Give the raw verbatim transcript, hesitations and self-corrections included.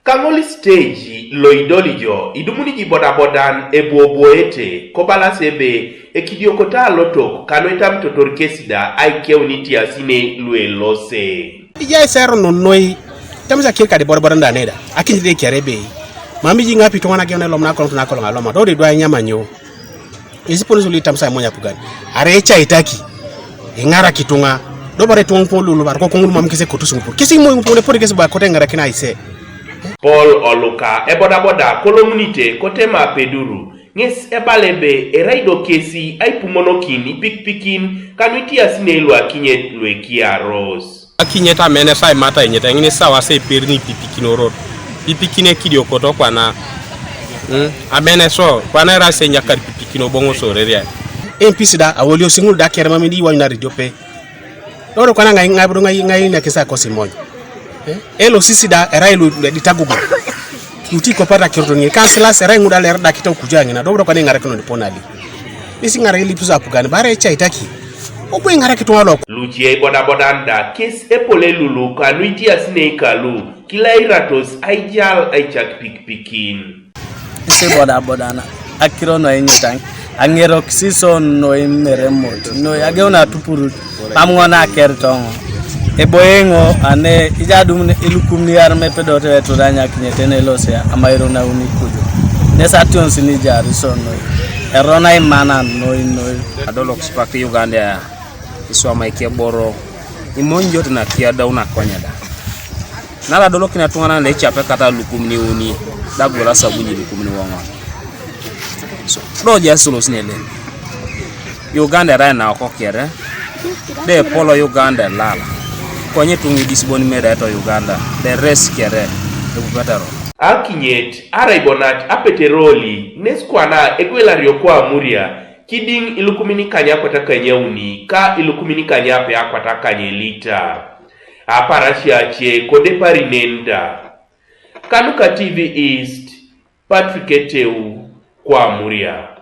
Kaŋol stage lo idolijo idumuni jibodabodan ebuobuoete kobalas ebe ekidiokota alotok kanu etamitotor kesi da aikeun itiasine luelose. Ijai sero nonoi. Tamisa kirkadi bodabodan da neda akinyit de kere bei. Mami ji ŋapi tuŋana geun elom nakolong tunakolong aloma dode dwa inyama nyo. Isi polis lu itam sa imonya pugan. Are echa itaki. Iŋara kituŋa. Do bare tuŋ pon lulu bar ko kuŋul mam kese kotus ŋupur kesi moy ŋupur ne pori kesi ba kote ŋara kina ise. Paul oluka ebodaboda kolomunite kotema apeduru ŋes ebala ebe erai do kesi aipumonokin ipikipikin kanu itiasine lu akinyet lu ekiaros. Akinyet amenes aimata inyet eŋini sawa se iperi ni pipikinorot pipikin ekidiokoto kwana. Mm, ameneso kwana erase enyakar pipikin oboŋosoreria. Empis da awoliosi ŋul da keremam idi iwanyunar idiope. Loro kwana ŋai ŋai budu ŋai ŋai nakisa kosimony. Eh? Elo sisi da erai lu ditagugu. Luti kopata kiroto ŋi kasilas erai ŋuda ler dakita okuja ŋina dobro kwana iŋarakino niponali. Isi ŋara ilipusa apugani bare echa itaki. Obo iŋarakito alok. Luce ibodabodan da kes epol elulu kanu itiasine ikalu kilairatos aijal aicak pikipikin. Ise bodabodan akiro noi inyitaŋ aŋerok sison noi meremot noi ageun atupurut mam ŋo nakeritoŋo. Eboyeŋo ane ijadum ilukum niar mepedoto eturanyakinyete nelosia amairo nauni kuju nesationsi nijarison noi erona imanan noi noi. Adolok sipak Uganda iswama ikeboro imonjot nakiadau nakonyeda. Nara adolokin etuŋanan na ecape kata lukumin iuni dagol asabuni lukumin iwoŋon. So, do jas solosin elen. Uganda erai na okok kere de epolo Uganda elala. Konye tuŋ idis bon meda eto Uganda de res kere epupetero. Akinyet arai bonat apeteroli nes kwana egwelario kwa Amuria kidiŋ ilukumin ikany akwat akanyauni ka ilukumin ikany ape akwat akany elita. Aparasia ace kodepari nenda. Kanuka T V East, Patrick Eteu, kwa Amuria.